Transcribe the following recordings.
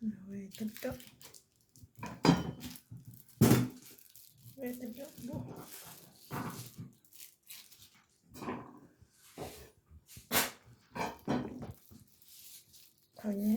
ဝဲတဒိၣ်, ဝဲတဒိၣ်ဒိၣ်, ခီ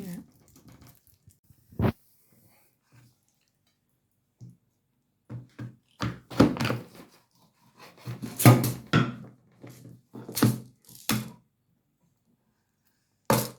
ညါ ဆ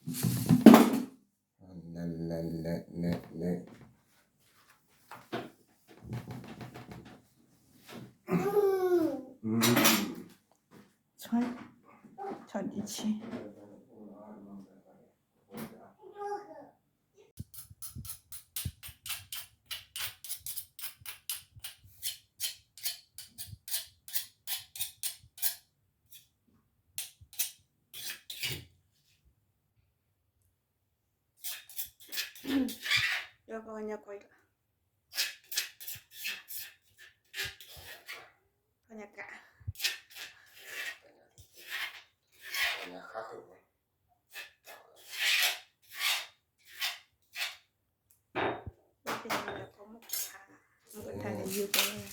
ီဒံးဆံ ဒီးပှၤကညီခွဲးလီၤ, ပှၤကညီကး, ပှၤကညီဃါဃုာ်မး မ့ၢ်ကထါန့ၣ် ယိာ်ကီး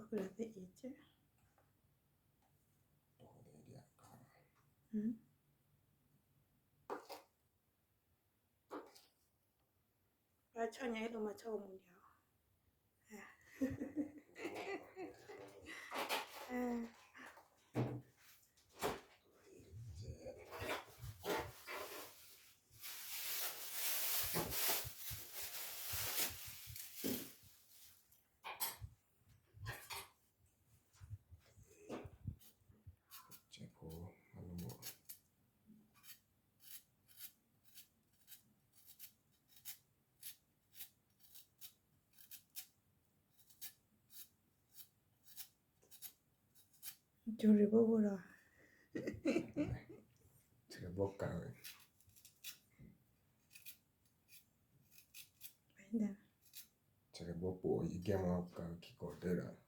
ဝဲ ပှၤဆီညါအံၤ တမၤဆီကမူၤန့ၣ်လီၤ. ကၠိရံၣ်ဘိဘိဒီး ဆဲးဘီကးဝဲ ဆဲးဘီပိာ်အံၤကဲမၤကးခံကိးဒဲးဒီး အ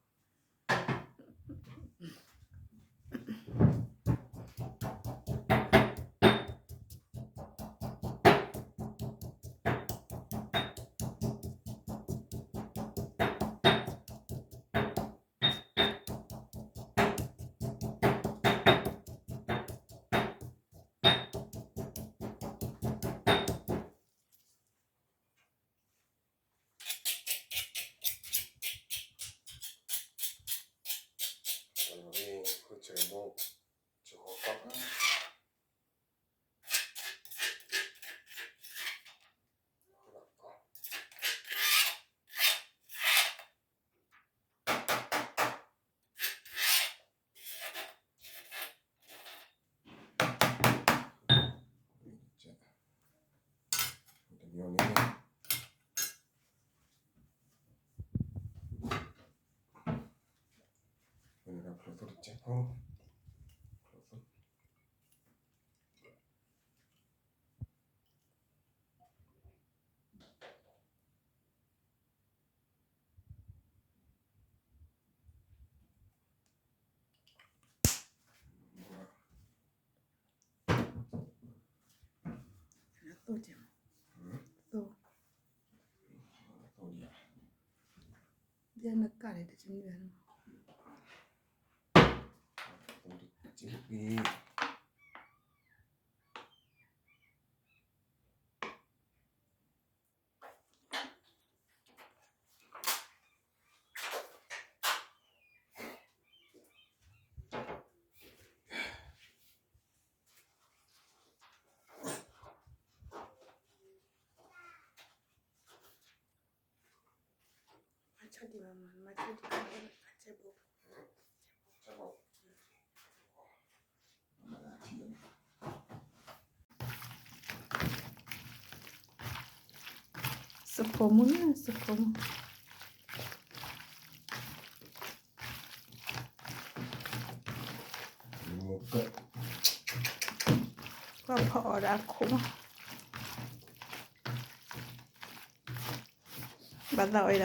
သိၣ်ကဲမး, သိၣ်, သိၣ်ဒ်, ဒ်နကၣ်န့ၣ် တဆံနွံဘၣ်န့ၣ်မး, သိၣ်တက့ၢ်. မၤဆီဒံးမး, မၤဆီဒံး, စဖိမုၣ်န့ၣ် စဖိမုၣ်, ပှၤဖီအီၣ်ဒီးအခိၣ်မး, ဘၣ်သးအီၣ်အံၤ